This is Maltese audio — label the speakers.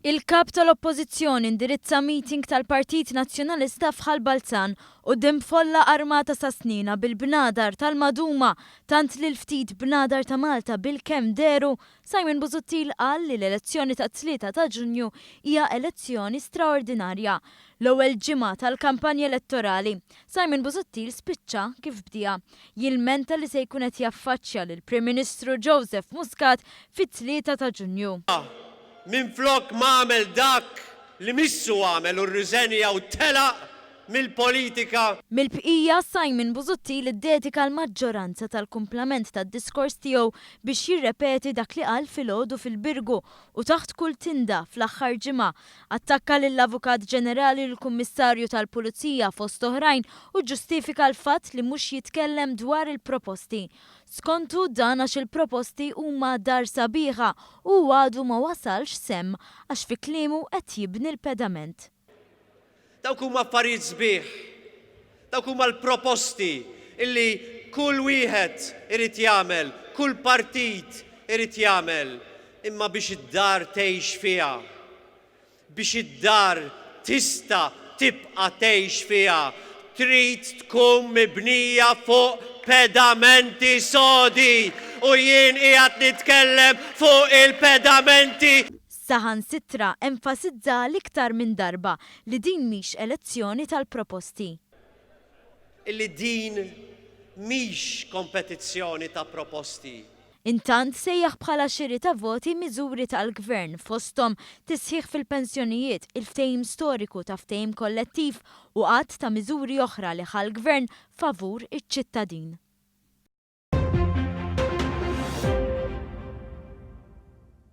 Speaker 1: Il-Kap tal-Oppożizzjoni indirizza meeting tal-Partit Nazzjonalista f'Ħal Balzan quddiem folla armata sa snienha bil-bnadar tal-maduma tant li l-ftit bnadar ta' Malta bilkemm dehru. Simon Busuttil qal li l-elezzjoni tat-3 ta' Ġunju hija elezzjoni straordinarja. L-ewwel ġimgħa tal-kampanja elettorali, Simon Busuttil spiċċa kif bdieha, jilmenta li se jkun qed jaffaċċja lill-Prim Ministru Joseph Muscat fit-3 ta' Ġunju.
Speaker 2: Minflok m'għamel dak li missu għamel u rriżenja u telaq mill-politika.
Speaker 1: Mill-bqija, Simon Busuttil iddedika l-maġġoranza tal-kumplament tad-diskors tiegħu biex jirrepeti dak li qal filgħodu fil-Birgu u taħt kull tinda fl-aħħar ġimgħa. Attakka lill-Avukat Ġenerali u l-Kummissarju tal-Pulizija fost oħrajn u ġġustifika l-fatt li mhux jitkellem dwar il-proposti. Skontu dan għax il-proposti huma dar sabiħa u hu għadu ma wasalx s'hemm għax fi kliemu qed jibni l-pedament.
Speaker 2: Dawk huma affarijiet sbieħ. Dawk huma l-proposti illi kull wieħed irid jagħmel, kull partit irid jagħmel. Imma biex id-dar tgħix fiha, biex id-dar tista' tibqa' tgħix fiha, trid tkun mibnija fuq pedamenti sodi u jien qiegħed nitkellem fuq il-pedamenti.
Speaker 1: Saħansitra enfasizza għal iktar minn darba li din mhix elezzjoni tal-proposti.
Speaker 2: Illi din mhix kompetizzjoni ta' proposti.
Speaker 1: Intant sejjaħ bħala xiri ta' voti miżuri tal-Gvern fosthom tisħiħ fil-pensjonijiet, il-ftehim storiku ta' ftehim kollettiv u għadd ta' miżuri oħra li ħa l-Gvern favur iċ-ċittadin.